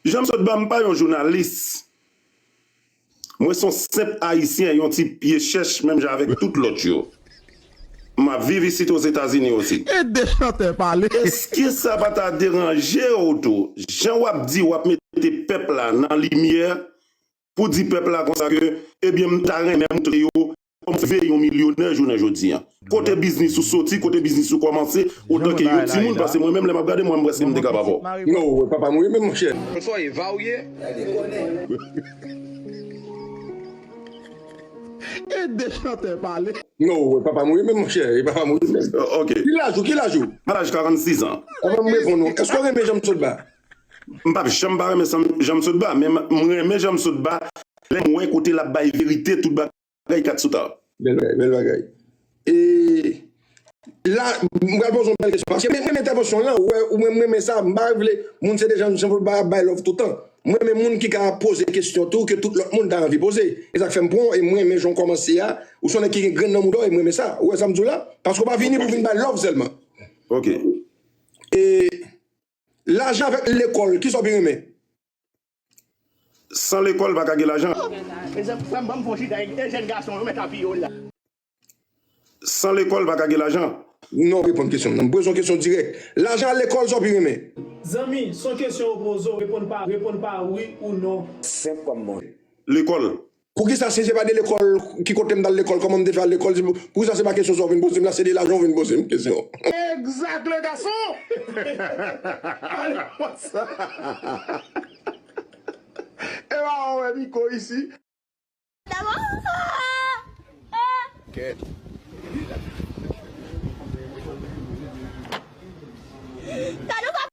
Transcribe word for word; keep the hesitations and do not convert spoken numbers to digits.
Jan m sot ba, m pa yon jounalis. Mwen se yon senp Ayisyen, yon ti pye chèch, menm jan avèk tout lòt yo. M ap viv isit Ozetazini osi. Ede chantè pale. Èske sa pa ta deranje w tou? Jan w ap di w ap mete pèp la nan limyè, pou di pèp la konsa ke, ebyen, m ta renmen montre yo kòman w veye yon milyonè jounen jodi a. Kote biznis ou soti, kote biznis ou kòmanse, otan ke yon timoun, paske mwen menm lè m ap gade, mwen, m prèske m te ka pa pa w. Non, wè, papa m, wi, men monchè. Fò e va w ye. Ede chantè pale. Non, wè, papa m, wi, men monchè, e papa m, wi, men. Ok. Ki laj ou, ki laj ou? Laj karannsis an. Papa m, reponn ou. Èske w renmen jan m sot ba? M p ap janm pa renmen jan m sot ba, men m renmen jan m sot ba lè m wè kote l ap bay verite tout bagay kat sou ta. Bèl bagay, bèl bagay. E la, m pral poze yon bèl kesyon. Paske m renmen entèvansyon w lan, ou wè, ou mwen m renmen sa, m pa vle moun se deja jan m sot ba ap bay love toutan. M renmen moun ki ka poze kesyon tou ke tout lòt moun ta anvi poze. E sa k fè m pran w, e m renmen jan w kòmanse a. Ou se yon nèg ki gen grenn nan mouda w, e m renmen sa. Ou wè sa m di w la? Paske w pa vini pou vin bay love sèlman. Ok. E lajan avèk lekòl, kisa w pi renmen? San lekòl, pa ka gen lajan. Mezanmi, frè m, ban m fè yon chita avèk de jèn gason, yo mèt apiye w la. San lekòl, pa ka gen lajan. Non, reponn kesyon m nan. M poze yon kesyon dirèk. Lajan ak lekòl, sa w pi renmen? Zanmi, se yon kesyon yo poze w, reponn pa, reponn pa wi ou non. Senp kòm bonjou. Lekòl. Poukisa si se pa de lekòl, ki kote m t al lekòl, kòman m te fè al lekòl, se pou- poukisa se pa kesyon sa w vin poze m la, se de lajan w vin poze m kesyon? Exact, le garçon! Ale konsa! E pa wè Miko isi? Gade